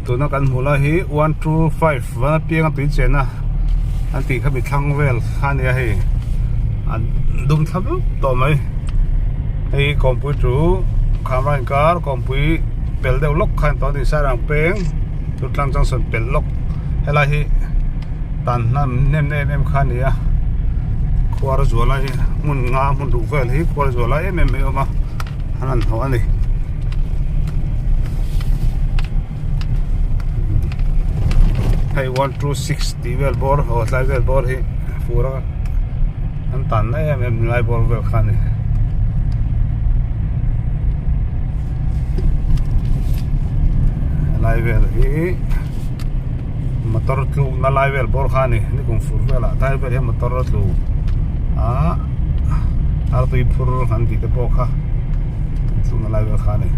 Tuna kan hmuh lai hi one two five Vanpianga tui chena an tih kha mi thlang vel kha a nia hei a dum thla vek tawh mai hei hi kawngpui chu khamra inkar kawngpui pel deuh lawk kha a ni tawh a ni sairang peng Durtlang junction pelh lawk helai hi tan hnan hnem em em kha a ni a khuar zual lai hmun nga hmun duh vel hi khuar zual lai em em mai a awm a an han hnawh a ni. Hei 1 2 6 tih vel bawr aw tlai vel bawr hi fur a an tan na em em lai bawr vel kha a ni. Lai vel hi motor tluk na lai vel bawr kha a ni nikum fur velah tlai vel hian motor a tlu a artui phur an tih te pawh kha tluk na lai vel kha a ni.